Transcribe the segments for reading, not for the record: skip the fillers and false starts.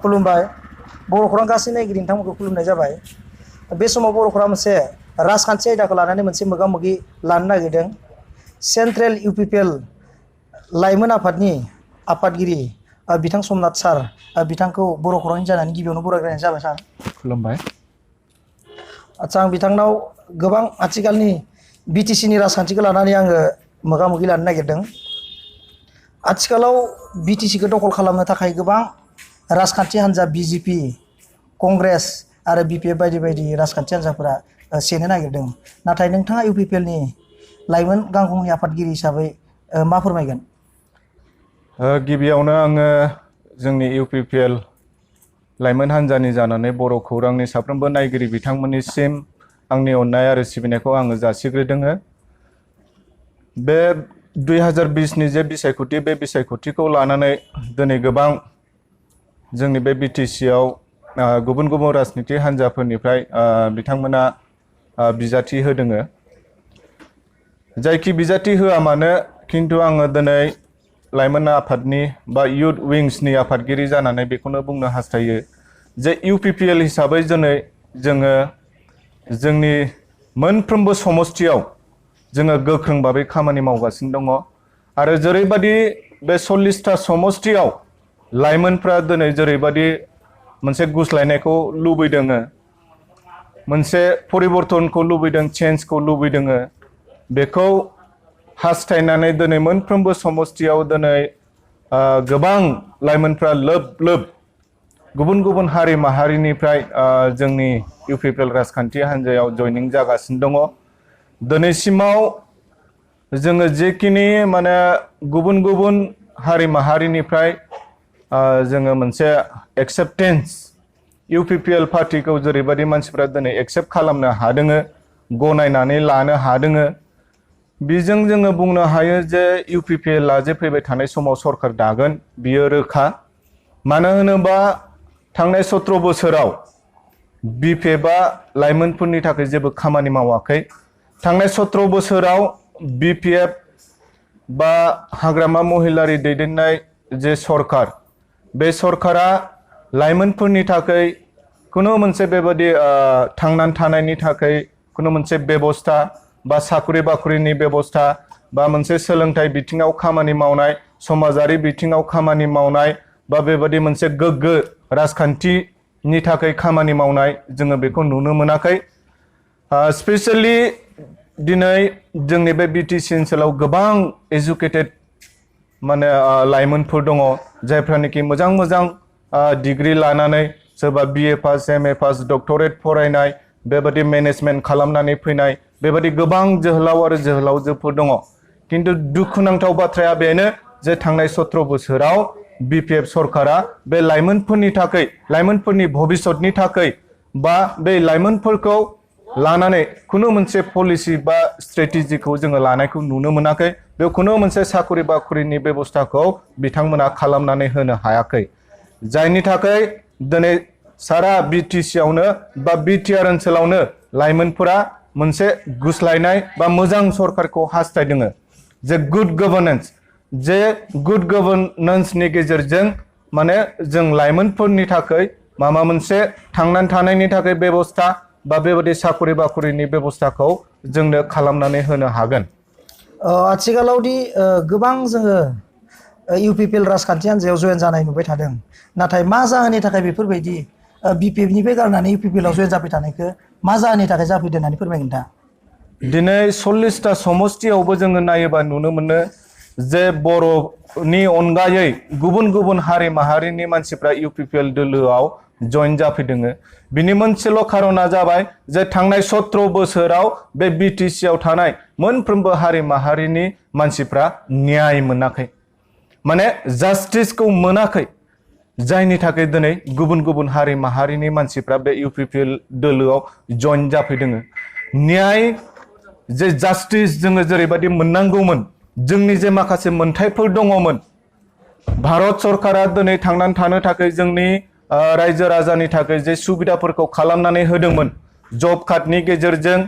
खुलुमबाय बर' खौरां गासै नायगिरि नोंथांमोनखौ खुलुमनाय जाबाय। बे समाव बर' खौरां मोनसे राजखान्थि आयदाखौ लानानै मोनसे मोगा-मोगि लानो नागिरदों। सेन्ट्रेल इउपिपिएल लाइमोन आफादनि आफादगिरि बिथां समनाथ सार बिथांखौ बर' खौरांनि जानानै गिबियावनो बरायग्रोनाय जाबाय सार। खुलुमबाय। आच्चा आं बिथांनाव गोबां आथिखालनि बिटिसिनि राजखान्थिखौ लानानै आङो मोगा-मोगि लानो नागिरदों। आथिखालाव बिटिसिखौ दखल खालामनो थाखाय गोबां राजखान्थि हान्जा बिजेपि, कंग्रेस आरो बिपिएफ बायदि बायदि राजखान्थि हान्जाफोरा सेनो नागिरदों। नाथाय नोंथाङा इउपिपिएलनि लाइमोन गांखंनि आफादगिरि हिसाबै मा फोरमायगोन? गिबियावनो आङो जोंनि इउपिपिएल लाइमोन हान्जानि जानानै बर' खौरांनि साफ्रोमबो नायगिरि बिथांमोननिसिम आंनि अननाय आरो सिबिनायखौ आङो जासिग्रोदों। बे 2020नि जे बिसायख'थि बे बिसायख'थिखौ लानानै दिनै गोबां जोंनि बे बिटिसिआव गुबुन गुबुन राजनीति हान्जाफोरनिफ्राय बिथांमोना बिजाथि होदों। जायखि बिजाथि होआ मानो खिन्थु आङो दिनै लाइमोन आफादनि बा इयुथ विंसनि आफादगिरि जानानै बेखौनो बुंनो हास्थायो जे इउपिपिएल हिसाबै दिनै जोङो जोंनि मोनफ्रोमबो समस्थियाव जोङो गोख्रों भाबै खामानि मावगासिनो दङ आरो जेरैबायदि बे 40टा समस्थियाव लाइमोनफ्रा दिनै जेरैबायदि मोनसे गुस्लायनायखौ लुबैदों, मोनसे परिबर्तनखौ लुबैदों, चेन्जखौ लुबैदों, बेखौ हास्थायनानै दिनै मोनफ्रोमबो समस्थियाव दिनै गोबां लाइमोनफ्रा लोब लोब गुबुन गुबुन हारि माहारिनिफ्राय जोंनि इउपिपिएल राजखान्थि हान्जायाव जयनिं जागासिनो दङ। दिनैसिमाव जोङो जेखिनि माने गुबुन गुबुन हारि माहारिनिफ्राय जोङो मोनसे एक्सेप्टेन्स इउपिपिएल पार्टिखौ जेरैबायदि मानसिफ्रा दिनै एक्सेप्ट खालामनो हादों, गनायनानै लानो हादों, बेजों जोङो बुंनो हायो जे इउपिपिएलआ जे फैबाय थानाय समाव सरकार दागोन बियो रोखा। मानो होनोबा थांनाय 17 बोसोराव बिपिएफआ लाइमोनफोरनि थाखाय जेबो खामानि मावाखै। थांनाय 17 बोसोराव बिपिएफ बा हाग्रामा महिलारि दैदेननाय जे सरकार, बे सरकारा लाइमोनफोरनि थाखाय खुनु मोनसे बेबादि थांनानै थानायनि थाखाय खुनु मोनसे बेबस्था बा साखरि बाखरिनि बेबस्था बा मोनसे सोलोंथाइ बिथिङाव खामानि मावनाय, समाजारि बिथिङाव खामानि मावनाय बा बेबादि मोनसे गोग्गो राजखान्थिनि थाखाय खामानि मावनाय जोङो बेखौ नुनो मोनाखै। स्पेशली दिनै जोंनि बे बिटिसि ओनसोलाव गोबां एजुकेटेड माने लाइमोनफोर दङ जायफ्रानोखि मोजां मोजां डिग्री लानानै सोरबा बिए पास, एमए पास, डक्टरेट फरायनाय, बेबादि मेनेजमेन्ट खालामनानै फैनाय बेबादि गोबां जोहोलाव आरो जोहोलावजोफोर दङ। खिन्थु दुखुनांथाव बाथ्राया बेनो जे थांनाय 17 बोसोराव बिपिएफ सरकारा बे लाइमोनफोरनि थाखाय, लाइमोनफोरनि भबिष्यतनि थाखाय बा बे लाइमोनफोरखौ लानानै खुनु मोनसे पलिसि बा स्ट्रेटेजिखौ जोङो लानायखौ नुनो मोनाखै। बे खुनु मोनसे साखरि बाखरिनि बेबस्थाखौ बिथांमोना खालामनानै होनो हायाखै। जायनि थाखाय दिनै सारा बिटिसिआवनो बा बिटिआर ओनसोलावनो लाइमोनफोरा मोनसे गुस्लायनाय बा मोजां सरकारखौ हास्थायदों। जे गुड गभर्नेन्स, जे गुड गभर्नेन्सनि गेजेरजों माने जों लाइमोनफोरनि थाखाय माबा मोनसे थांनानै थानायनि थाखाय बेबस्था बा बेबादि साखरि बाखरिनि बेबस्थाखौ जोंनो खालामनानै होनो हागोन। आथिखालाव दि गोबां जोङो इउपिपिएल राजखान्थि हान्जायाव जयेन जानाय नुबाय थादों, नाथाय मा जाहोननि थाखाय बेफोरबायदि बिपिएफनिफ्राय गारनानै इउपिपिएलआव जयेन जाफैबाय थानायखौ मा जाहोननि थाखाय जाफैदों होननानै फोरमायगोन दा? दिनै 40टा समस्थियावबो जोङो नायोबा नुनो मोनो जे बर'नि अनगायै गुबुन गुबुन हारि माहारिनि मानसिफ्रा इउपिपिएल दोलोआव जयेन जाफैदों। बिनि मोनसेल' खारना जाबाय जे थांनाय 17 बोसोराव बे बिटिसिआव थानाय मोनफ्रोमबो हारि माहारिनि मानसिफ्रा न्याय मोनाखै, माने जास्टिसखौ मोनाखै। जायनि थाखाय दिनै गुबुन गुबुन हारि माहारिनि मानसिफ्रा बे इउपिपिएल दोलोआव जयेन जाफैदों। न्याय जे जास्टिस जोङो जेरैबायदि मोननांगौमोन, जोंनि जे माखासे मोनथायफोर दङमोन, भारत सरकारा दिनै थांनानै थानो थाखाय जोंनि रायजो राजानि थाखाय जे सुबिदाफोरखौ खालामनानै होदोंमोन, जब कार्डनि गेजेरजों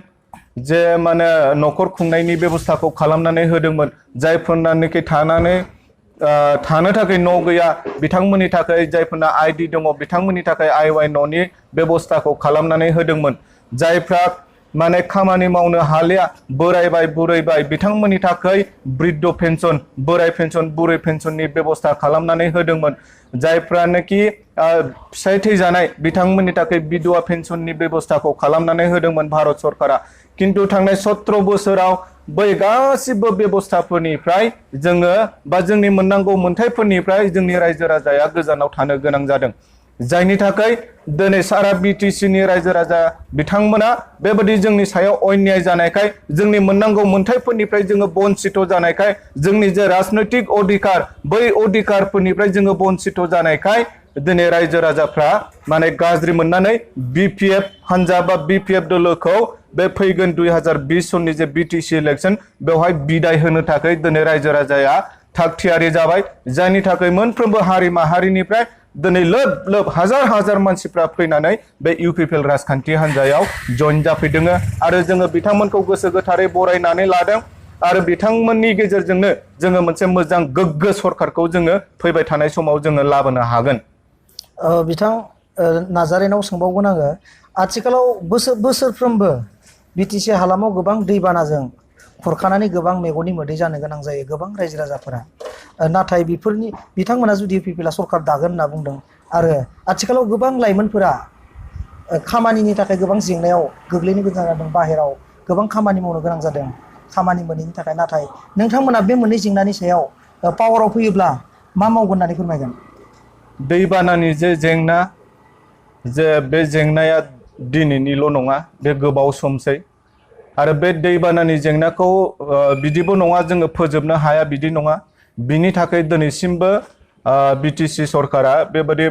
जे माने न'खर खुंनायनि बेबस्थाखौ खालामनानै होदोंमोन, जायफोरनाखि थानानै थानो थाखाय न' गैया बिथांमोननि थाखाय जायफोरना आइडि दङ बिथांमोननि थाखाय आइवाइ न'नि बेबस्थाखौ खालामनानै होदोंमोन जायफ्रा माने खामानि मावनो हालिया बोरायबाय बुरैबाय बिथांमोननि थाखाय बृद्ध पेन्सन बोराय पेन्सन बुरै पेन्सननि बेबस्था खालामनानै होदोंमोन जायफ्रानोखि फिसाय थैजानाय बिथांमोननि थाखाय बिधवा पेन्सननि बेबस्थाखौ खालामनानै होदोंमोन भारत सरकारा किन्तु थांनाय 17 बोसोराव बै गासिबो बेबस्थाफोरनिफ्राय जोङो बा जोंनि मोननांगौ मोन्थायफोरनिफ्राय जोंनि रायजो राजाया गोजानाव थानो गोनां जादों जायनि थाखाय दिनै सारा बिटिसिनि रायजो राजा बिथांमोना बेबादि जोंनि सायाव अन्याय जानायखाय जोंनि मोननांगौ मोन्थायफोरनिफ्राय जोङो बन्चित जानायखाय जोंनि जे राजनैतिक अधिकार बै अधिकारफोरनिफ्राय जोङो बन्चित जानायखाय दिनै रायजो राजाफ्रा माने गाज्रि मोननानै बिपिएफ हान्जा बा बिपिएफ दोलोखौ बे फैगोन 2020 सननि जे बिटिसि इलेक्शन बेवहाय बिदाय होनो थाखाय दिनै रायजो राजाया थाग थियारि जाबाय जायनि थाखाय मोनफ्रोमबो हारि माहारिनिफ्राय दिनै लोब लोब हाजार हाजार मानसिफ्रा फैनानै बे इउपिपिएल राजखान्थि हान्जायाव जइन जाफैदों आरो जोङो बिथांमोनखौ गोसो गोथारै बरायनानै लादों आरो बिथांमोननि गेजेरजोंनो जोङो मोनसे मोजां गोग्गो सरकारखौ जोङो फैबाय थानाय समाव जोङो लाबोनो हागोन बिथां नाजारेनाव सोंबावगोन आङो आथिखालाव बोसोरफ्रोमबो बिटिसि हालामाव गोबां दैबानाजों खुरखानानै गोबां मेगननि मोदै जानो गोनां जायो गोबां रायजो राजाफोरा नाथाय बेफोरनि बिथांमोना जुदि इउपिपिएलआ सरकार दागोन होनना बुंदों आरो आथिखालाव गोबां लाइमोनफोरा खामानिनि थाखाय गोबां जेंनायाव गोग्लैनो गोनां जादों बाहेराव गोबां खामानि मावनो गोनां जादों खामानि मोनैनि थाखाय नाथाय नोंथांमोना बे मोननै जेंनानि सायाव पावाराव फैयोब्ला मा मावगोन होननानै फोरमायगोन दैबानानि जे जेंना जे बे जेंनाया दिनैनिल' नङा बे गोबाव समसै आरो बे दैबानानि जेंनाखौ बिदिबो नङा जोङो फोजोबनो हाया बिदि नङा बिनि थाखाय दिनैसिमबो बिटिसि सरकारा बेबादि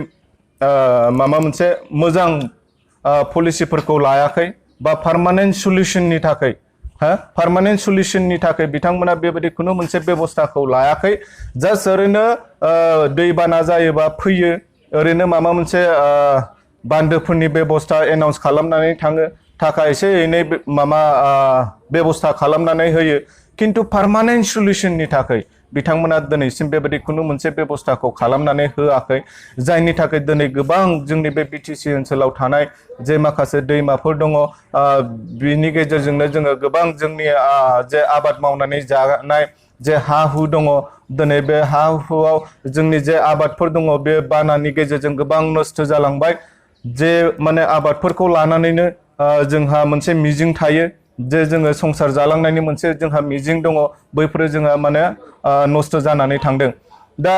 माबा मोनसे मोजां पलिसिफोरखौ लायाखै बा पार्मानेन्ट सल्युशननि थाखाय पार्मानेन्ट सल्युशननि थाखाय बिथांमोना बेबादि खुनु मोनसे बेबस्थाखौ लायाखै जास्ट ओरैनो दैबाना जायोबा फैयो ओरैनो माबा मोनसे बान्दोफोरनि बेबस्था एनाउन्स खालामनानै थाङो थाखा एसे एनै माबा बेबस्था खालामनानै होयो किन्तु पार्मानेन्ट सल्युशननि थाखाय बिथांमोना दिनैसिम बेबादि खुनु मोनसे बेबस्थाखौ खालामनानै होआखै जायनि थाखाय दिनै गोबां जोंनि बे बिटिसि ओनसोलाव थानाय जे माखासे दैमाफोर दङ बिनि गेजेरजोंनो जोङो गोबां जोंनि जे आबाद मावनानै जानाय जे हा हु दङ दिनै बे हा हुआव जोंनि जे आबादफोर दङ बे बानानि गेजेरजों गोबां नस्थ' जालांबाय जे माने आबादफोरखौ लानानैनो जोंहा मोनसे मिजिं थायो जे जोङो संसार जालांनायनि मोनसे जोंहा मिजिं दङ बैफोरो जोंहा माने नस्थ' जानानै थांदों दा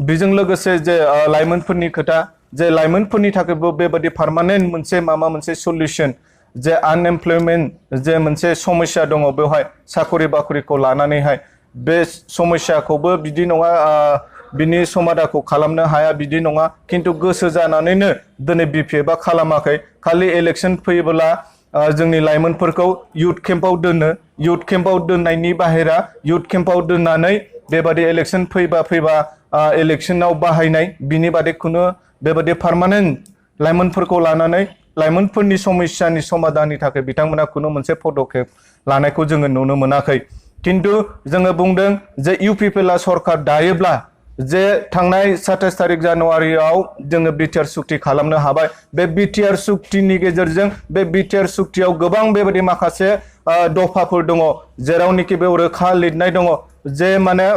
बेजों लोगोसे जे लाइमोनफोरनि खोथा जे लाइमोनफोरनि थाखायबो बेबादि पार्मानेन्ट मोनसे माबा मोनसे सल्युशन जे आनएमप्लयमेन्ट जे मोनसे समस्या दङ बेवहाय साखरि बाखरिखौ लानानैहाय बे समस्याखौबो बिदि नङा बिनि समाधानखौ खालामनो हाया बिदि नङा किन्तु गोसो जानानैनो दिनै बिपिएफआ खालामाखै खालि इलेक्शन फैयोब्ला जोंनि लाइमोनफोरखौ युथ केम्पआव दोनो युथ केम्पआव दोननायनि बाहेरा युथ केम्पआव दोननानै बेबादि इलेक्शन फैबा इलेक्शनाव बाहायनाय बिनि बादै खुनु बेबादि पार्मानेन्ट लाइमोनफोरखौ लानानै लाइमोनफोरनि समस्यानि समाधाननि थाखाय बिथांमोना खुनु मोनसे पदक्षेप लानायखौ जोङो नुनो मोनाखै किन्तु जोङो बुंदों जे इउपिपिएलआ सरकार दायोब्ला जे थांनाय 27 तारिख जानुवारियाव जोङो बिटिआर सुक्ति खालामनो हाबाय बे बिटिआर सुक्तिनि गेजेरजों बे बिटिआर सुक्तियाव गोबां बेबायदि माखासे दफाफोर दङ जेरावनोखि बेयाव रोखा लिरनाय दङ जे माने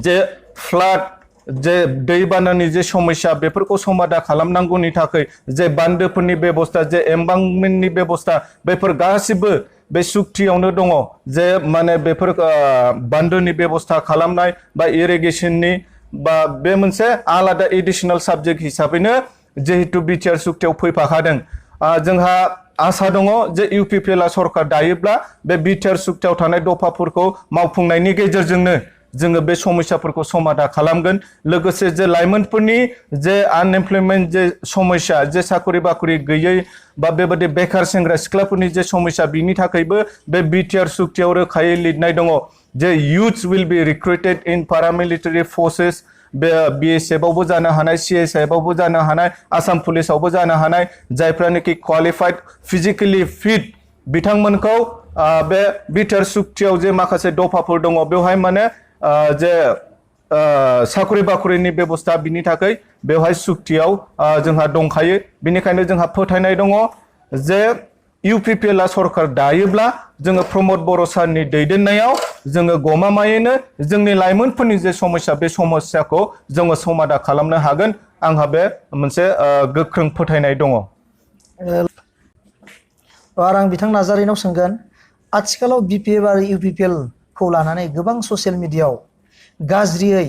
जे फ्लाड जे दैबानानि जे समस्या बेफोरखौ समाधान खालामनांगौनि थाखाय जे बान्दोफोरनि बेबस्था जे एम्बांकमेन्टनि बेबस्था बेफोर गासिबो बे सुक्तियावनो दङ जे माने बेफोर बान्दोनि बेबस्था खालामनाय बा इरिगेशननि बा बे मोनसे आलादा एडिशनेल साबजेक्ट हिसाबैनो जेहेतु बिटिआर सुक्तियाव फैफाखादों जोंहा आसा दङ जे इउपिपिएलआ सरकार दायोब्ला बे बिटिआर सुक्तियाव थानाय दफाफोरखौ मावफुंनायनि गेजेरजोंनो जोङो बे समस्याफोरखौ समाधान खालामगोन लोगोसे जे लाइमोनफोरनि जे आनएमप्लयमेन्ट जे समस्या जे साखरि बाखरि गैयै बा बेबादि बेकार सेंग्रा सिख्लाफोरनि जे समस्या बिनि थाखायबो बे बिटिआर सुक्तियाव रोखायै लिरनाय दङ जे youths will be recruited in paramilitary forces बे बिएसएफआवबो जानो हानाय सिएसएफआवबो जानो हानाय आसाम पुलिसावबो जानो हानाय जायफ्रानोखि क्वालिफाइड फिजिकेलि फिट बिथांमोनखौ बे बिटिआर सुक्तियाव जे माखासे दफाफोर दङ बेवहाय माने जे साखरि बाखरिनि बेबस्था बिनि थाखाय बेवहाय सुक्तियाव जोंहा दंखायो बेनिखायनो जोंहा फोथायनाय दङ जे UPPL सरकार दायोब्ला जोङो प्रमद बर' सारनि दैदेननायाव जोङो गमामायैनो जोंनि लाइमोनफोरनि जे समस्या बे समस्याखौ जोङो समाधान खालामनो हागोन आंहा बे मोनसे गोख्रों फोथायनाय दङ। आरो आं बिथां नार्जारिनाव सोंगोन आथिखालाव BPF आरो UPPL खौ लानानै गोबां ससियेल मिडियायाव गाज्रियै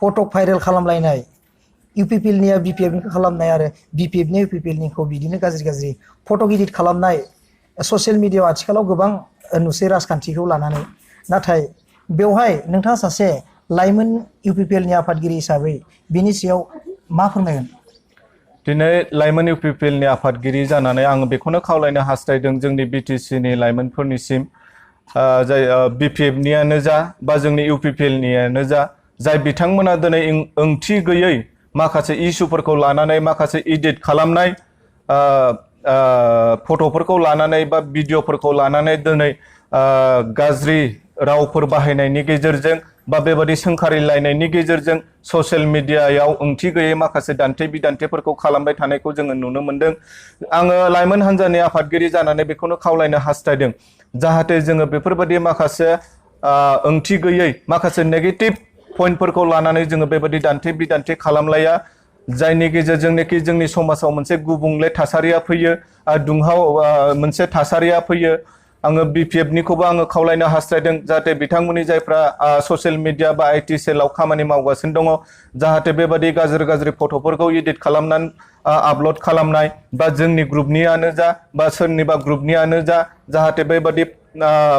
फटक भाइरेल खालामलायनाय UPPL निया BPF निखौ खालामनाय आरो BPF नि UPPL निखौ बिदिनो गाज्रि फटक एडिट खालामनाय ससियेल मिडियायाव आथिखालाव गोबां नुसै राजखान्थिखौ लानानै नाथाय बेवहाय नोंथाङा सासे लाइमोन UPPL नि आफादगिरि हिसाबै बिनि सायाव मा फोरमायगोन? दिनै लाइमोन UPPL नि आफादगिरि जानानै आं बेखौनो खावलायनो हास्थायदों जोंनि BTC नि लाइमोनफोरनिसिम जाय BPF नियानो जा बा जोंनि UPPL नियानो जा जाय बिथांमोना दिनै ओंथि गैयै माखासे इस्युफोरखौ लानानै माखासे एडिट खालामनाय फट'फोरखौ लानानै बा भिडिअ'फोरखौ लानानै दिनै गाज्रि रावफोर बाहायनायनि गेजेरजों बा बेबादि सोंखारिलायनायनि गेजेरजों ससियेल मिडियायाव ओंथि गैयै माखासे दान्थे बिदान्थेफोरखौ खालामबाय थानायखौ जोङो नुनो मोनदों। आङो लाइमोन हान्जानि आफादगिरि जानानै बेखौनो खावलायनो हास्थायदों जाहाथे जोङो बेफोरबादि माखासे ओंथि गैयै माखासे नेगेटिभ पइन्टफोरखौ लानानै जोङो बेबादि दान्थे बिदान्थे खालामलाया जायनि गेजेरजोंनोखि जोंनि समाजाव मोनसे गुबुंले थासारिया फैयो दुंहाव मोनसे थासारिया फैयो। आङो BPF निखौबो आङो खावलायनो हास्थायदों जाहाथे बिथांमोननि जायफ्रा ससियेल मिडिया बा IT सेलाव खामानि मावगासिनो दङ जाहाथे बेबादि गाज्रि फट'फोरखौ एडिट खालामनानै आपल'ड खालामनाय बा जोंनि ग्रुपनियानो जा बा सोरनिबा ग्रुपनियानो जा जाहाथे बेबादि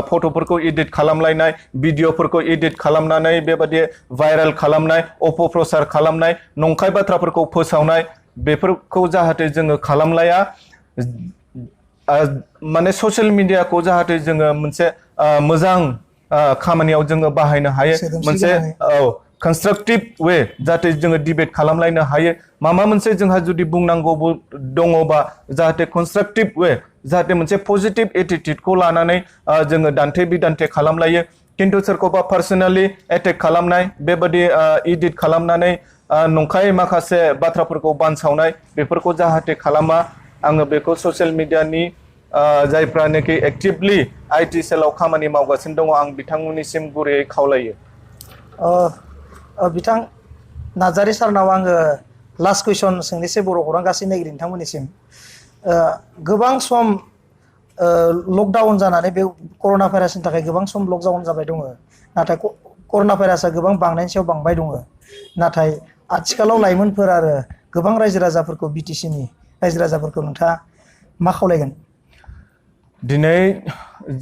फट'फोरखौ एडिट खालामलायनाय भिडिअ'फोरखौ एडिट खालामनानै बेबादि भाइरेल खालामनाय अपप्रचार खालामनाय नंखाय बाथ्राफोरखौ फोसावनाय बेफोरखौ जाहाथे जोङो खालामलाया माने ससियेल मिडियाखौ जाहाथे जोङो मोनसे मोजां खामानियाव जोङो बाहायनो हायो मोनसे कनस्ट्राक्टिभ वे जाहाथे जोङो डिबेट खालामलायनो हायो माबा मोनसे जोंहा जुदि बुंनांगौबो दङबा जाहाथे कनस्ट्राक्टिभ वे जाहाथे मोनसे पजिटिभ एटिट्युडखौ लानानै जोङो दान्थे बिदान्थे खालामलायो खिन्थु सोरखौबा पार्सनेलि एटेक खालामनाय बेबादि एडिट खालामनानै नंखाय माखासे बाथ्राफोरखौ बानसावनाय बेफोरखौ जाहाथे खालामा आङो बेखौ ससियेल मिडियानि जायफ्रानोखि एक्टिभलि IT सेलाव खामानि मावगासिनो दङ आं बिथांमोननिसिम गुरैयै खावलायो। बिथां नार्जारि सारनाव आङो लास्ट कुइसन सोंनोसै बर' खौरां गासै नायगिरि नोंथांमोननिसिम गोबां सम लकडाउन जानानै बे कर'ना भाइरासनि थाखाय गोबां सम लकडाउन जाबाय दङ नाथाय कर'ना भाइरासआ गोबां बांनायनि सायाव बांबाय दङ नाथाय आथिखालाव लाइमोनफोर आरो गोबां रायजो राजाफोरखौ BTC नि रायजो राजाफोरखौ नोंथाङा मा खावलायगोन? दिनै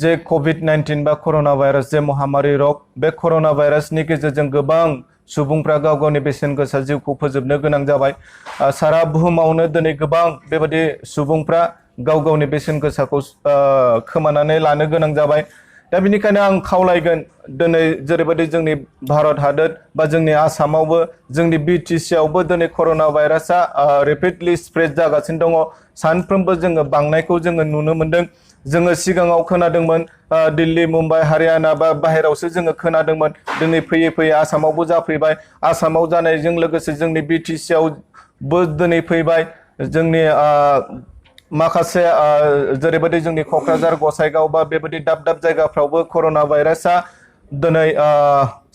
जे COVID-19 बा कर'ना भाइरास जे महामारि रग बे कर'ना भाइरासनि गेजेरजों गोबां सुबुंफ्रा गाव गावनि बेसेन गोसा जिउखौ फोजोबनो गोनां जाबाय सारा बुहुमावनो दिनै गोबां बेबादि सुबुंफ्रा गाव गावनि बेसेन गोसाखौ खोमानानै लानो गोनां जाबाय दा बेनिखायनो आं खावलायगोन दिनै जेरैबायदि जोंनि भारत हादर बा जोंनि आसामावबो जोंनि BTC आवबो दिनै कर'ना भाइरासआ रेपिडलि स्प्रेड जागासिनो दङ सानफ्रोमबो जोङो बांनायखौ जोङो नुनो मोनदों जोङो सिगाङाव खोनादोंमोन दिल्ली मुम्बाइ हारियाना बा बाहेरावसो जोङो खोनादोंमोन दिनै फैयै फैयै आसामावबो जाफैबाय आसामाव जानायजों लोगोसे जोंनि BTC आवबो दिनै फैबाय जोंनि माखासे जेरैबायदि जोंनि क'क्राझार गसाइगाव बा बेबायदि दाब दाब जायगाफ्रावबो कर'ना भाइरासआ दिनै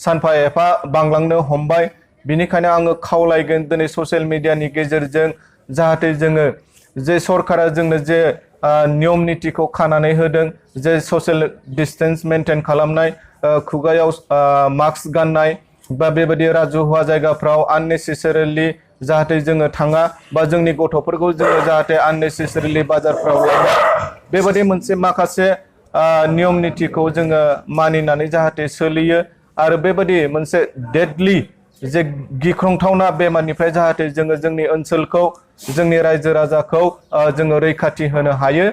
सानफा एफा बांलांनो हमबाय बिनिखायनो आङो खावलायगोन दिनै ससियेल मिडियानि गेजेरजों जाहाथे जोङो जे सरकारा जोंनो जे नियम नितिखौ खानानै होदों जे ससियेल डिस्टेन्स मेनटेन खालामनाय खुगायाव मास्क गाननाय बा बेबायदि राजुहुवा जायगाफ्राव आननेसेसारिलि जाहाथे जोङो थाङा बा जोंनि गथ'फोरखौ जोङो जाहाथे आननेसेसारिलि बाजारफ्राव लाङा बेबायदि मोनसे माखासे नियम नितिखौ जोङो मानिनानै जाहाथे सोलियो आरो बेबायदि मोनसे डेडलि जे गिख्रंथावना बेमारनिफ्राय जाहाथे जोङो जोंनि ओनसोलखौ जोंनि रायजो राजाखौ जोङो रैखाथि होनो हायो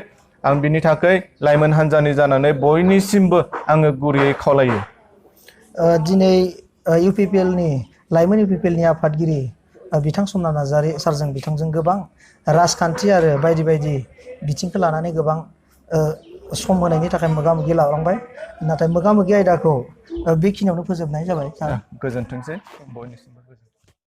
आं बिनि थाखाय लाइमोन हान्जानि जानानै बयनिसिमबो आङो गुरैयै खावलायो। दिनै UPPL नि लाइमोन UPPL नि आफादगिरि बिथां समना नार्जारि सारजों बिथांजों गोबां राजखान्थि आरो बायदि बायदि बिथिंखौ लानानै गोबां सम होनायनि थाखाय मोगा मोगि लालांबाय नाथाय मोगा मोगि आयदाखौ बेखिनियावनो फोजोबनाय जाबाय सार। गोजोनथोंसै बयनिसिमबो।